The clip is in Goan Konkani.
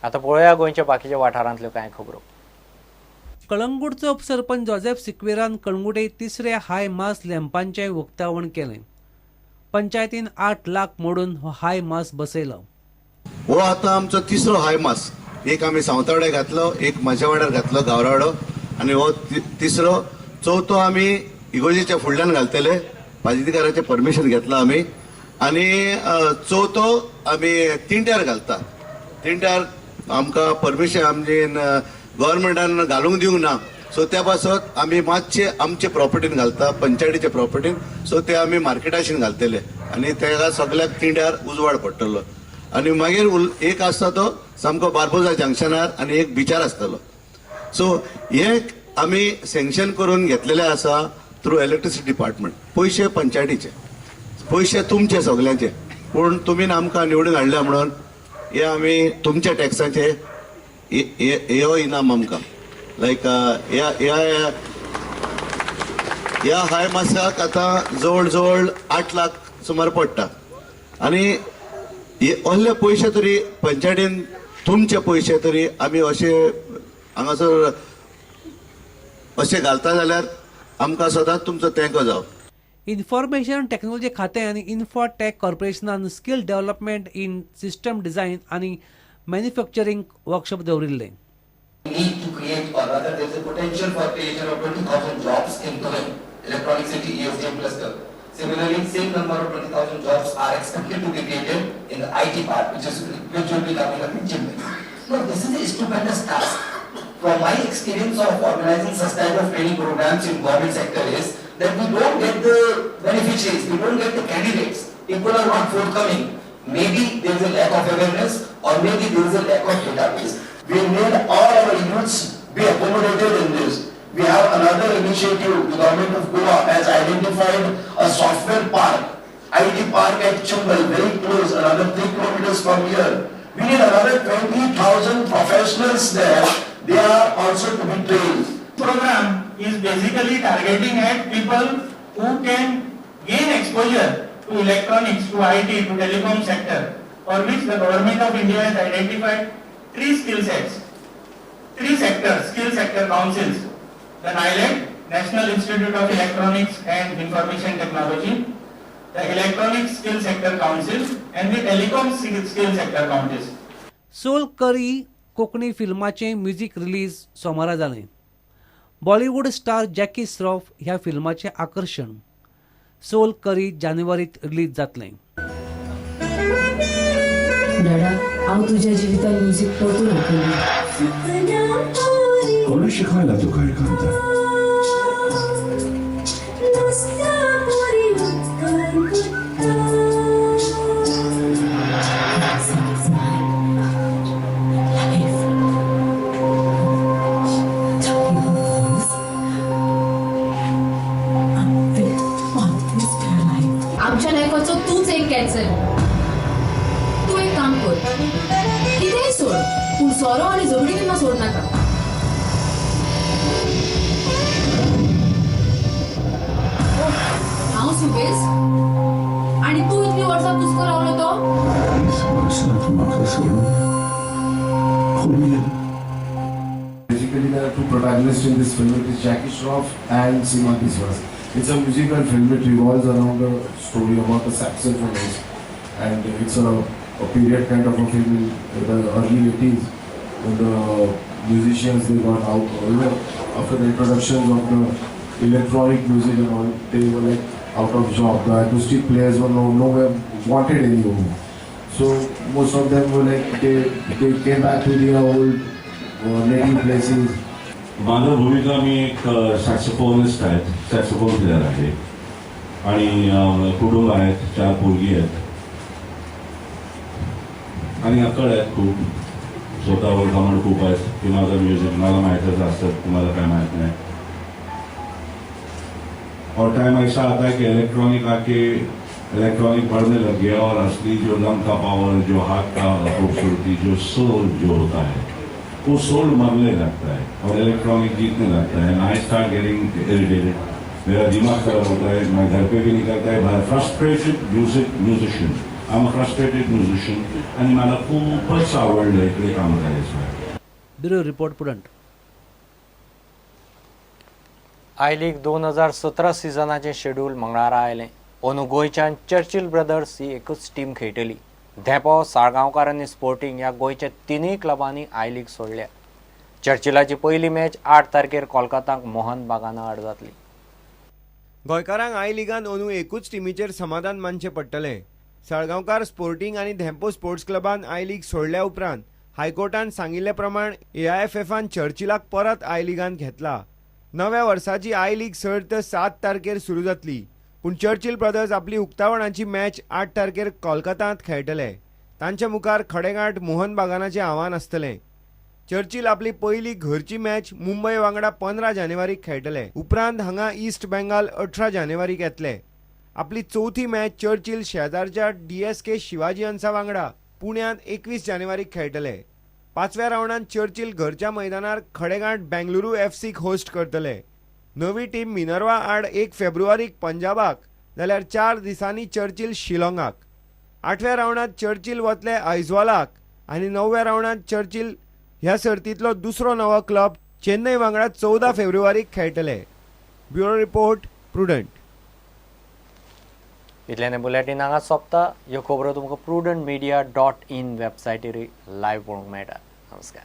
आतां पळोवया गोंयच्या बाकीच्या वाठारांतल्यो कांय खबरो. कळंगूटचो उपसरपंच जोसेफ सिक्वेरान कळंगूटे तिसऱ्या हाय मास लॅम्पांचें उक्तावण केलें. पंचायतीन 8 लाख मोडून हो हाय मास बसयलो. हो आतां आमचो तिसरो हाय मास. एक आमी सावतावड्याक घातलो, एक म्हज्या वाड्यार घातलो गावरावाडो, आनी हो तिसरो. चवथो आमी इगोजेच्या फुडल्यान घालतले, पाजिदिकाराचें परमिशन घेतलां आमी. आनी चवथो आमी तिंट्यार घालता. तिंट्यार आमकां परमिशन आमचे गव्हर्मेंटान घालूंक दिवंक ना, सो त्या पासत आमी मातशे आमचे प्रॉपर्टीन घालता, पंचायतीचे प्रॉपर्टीन. सो ते आमी मार्केटाशीन घालतले आनी तेका सगल्याक तिंड्यार उजवाड पडटलो. आनी मागीर एक आसता तो सामको बार्बोजा जंक्शनार आनी एक बिचार आसतलो. सो हे आमी सँक्शन करून घेतलेले आसा थ्रू इलेक्ट्रिसिटी डिपार्टमेंट. पयशे पंचायतीचे, पयशे तुमचे सगल्यांचे, पूण तुमी आमकां निवडून हाडल्या म्हणून हे आमी तुमच्या टॅक्साचे ह्यो इनाम आमकां. लायक ह्या ह्या हाय मासाक आतां जवळ जवळ 8 लाख सुमार पडटा. आनी हे असले पयशे तरी पंचायतीन तुमचे पयशे तरी आमी अशे हांगासर अशे घालता जाल्यार आमकां सदांच तुमचो तेंको जावप. इन्फॉर्मेशन टेक्नॉलॉजी खातें आनी इन्फॉटॅक कॉर्पोरेशनान skill development in system design आनी मॅन्युफॅक्चरींग वर्कशॉप दवरिल्लें. We need to create, or rather there is a potential for creation of 20,000 jobs in Pune, Electronic City ESDM cluster. Similarly, same number of 20,000 jobs are expected to be created in the IT part, which will be coming up in Chennai. Now, this is a stupendous task. From my experience of organizing such type of training programs in government sector is that we don't get the beneficiaries, we don't get the candidates. People are not forthcoming. Maybe there is a lack of awareness, or maybe there is a lack of database. We need all our youths be accommodated in this. We have another initiative. The government of Goa has identified a software park, IT park at Chimbel, very close, another 3 kilometers from here. We need another 20,000 professionals there. They are also to be trained. Program is basically targeting at people who can gain exposure to electronics, to IT, to telecom sector, for which the government of India has identified 3 skill sets, 3 sectors, skill sector councils, the NIELIT, National Institute of Electronics and Information Technology, the Electronics Skill Sector Council, and the Telecom Skill Sector Councils. Sol curry Konkani फिल्माचें म्युजीक रिलीज सोमारा जालें. बॉलिवूड स्टार जॅकी श्रॉफ ह्या फिल्माचें आकर्शण. सोल करी जानेवारीत रिलीज जातलें. डॅडा, हांव तुज्या जिवितान म्युजीक परतून आयकली. कोणी शिकयला तुका हे कांता? आमच्या लायफाचो तूच एक कॅन्सर. तूं एक काम कर, कितेंय सोड, पूण सोरो आनी झगडीं केन्ना सोड नाका. हांव सुबेस आनी तूं इतलीं वर्सां कुस्को रावलो तो? 20 वर्सां तूं म्हाका सोडून खंय गेलो? Basically, there are 2 protagonists in this film. It is Jackie Shroff and Seema Biswas. It's a musical film. It revolves around a story about a saxophonist, and it's a period kind of a film in the early 80s when the musicians, they got out, after the introductions of the electronic music and all, they were out of job. The acoustic players were nowhere wanted anymore. So most of them were like, they came back to their old native places. माझं भूमिका मी एक सॅक्सोफोनिस्ट आहे, सॅक्सोफोन प्लेअर आहे आणि कुटुंब आहेत, 4 पोरगी आहेत आणि अक्कल आहेत खूप, स्वतःवर घमंड खूप आहेत की माझं म्युझिक मला माहीतच असतं, तुम्हाला काय माहीत नाही. और टाइम ऐसा आता है कि इलेक्ट्रॉनिक आके इलेक्ट्रॉनिक बढ़ने लग गया और असली जो लंग का पावर, जो हाथ का खूबसूरती, जो सोल जो होता है, वो सोल मरने लगता है और इलेक्ट्रॉनिक जीतने लगता है. I start getting irritated, मेरा दिमाग खराब होता है, मैं घर पे भी निकलता है बाहर. Frustrated music musician. I am a frustrated musician आणि मला खूपच आवडलं इकडे काम करायचं. Bureau report, Prudent. I league 2017 सिजनाचें schedule मंगळारा आयलें. अंदू गोंयच्यान चर्चिल ब्रदर्स ही एकूच टीम खेळटली. धेंपो, साळगांवकार आनी स्पोर्टींग ह्या गोंयच्या तिनूय क्लबांनी I league सोडल्या. चर्चिलाची पयली मॅच 8 तारखेर कोलकाताक मोहन बागाना आड जातली. गोंयकारांक I लिगान अंदू एकूच टिमीचेर समाधान मानचें पडटलें. साळगांवकार स्पोर्टींग आनी धेंपो स्पोर्ट्स क्लबान I league सोडल्या उपरांत हायकोर्टान सांगिल्ले प्रमाण एआयएफएफान चर्चिलाक परत I लिगान घेतला. नव्या वर्साची I league सर्त 7 तारखेर सुरू जातली, पूण चर्चिल ब्रदर्स आपली उक्तावणाची मॅच 8 तारखेर कोलकातांत खेळटले. तांच्या मुखार खडेगांठ मोहन बागानाचें आव्हान आसतलें. चर्चिल आपली पयली घरची मॅच मुंबय वांगडा 15 जानेवारीक खेळटले. उपरांत हांगा ईस्ट बेंगाल 18 जानेवारीक येतले. आपली चवथी मॅच चर्चिल शेजारच्या डीएसके शिवाजीयन्सा वांगडा पुण्यांत 21 जानेवारीक खेळटले. पांचव्या रावंडांत चर्चिल घरच्या मैदानार खडेगांठ बेंगलुरू एफसीक होस्ट करतले. नवी टीम मिनर्वा आड 1 फेब्रुवारीक पंजाबाक, जाल्यार 4 दिसांनी चर्चिल शिलाँगाक. आठव्या रावंडांत चर्चिल वतले आयझवालाक आनी णवव्या रावंडांत चर्चिल ह्या सर्तींतलो दुसरो नवो क्लब चेन्नय वांगडा 14 फेब्रुवारीक खेळटले. Bureau report, Prudent. इतल्यान बुलेटीन हांगा सोंपता. ह्यो खबरो तुमकां prudentmedia.in वेबसायटीर लायव्ह पळोवंक मेळटा. नमस्कार.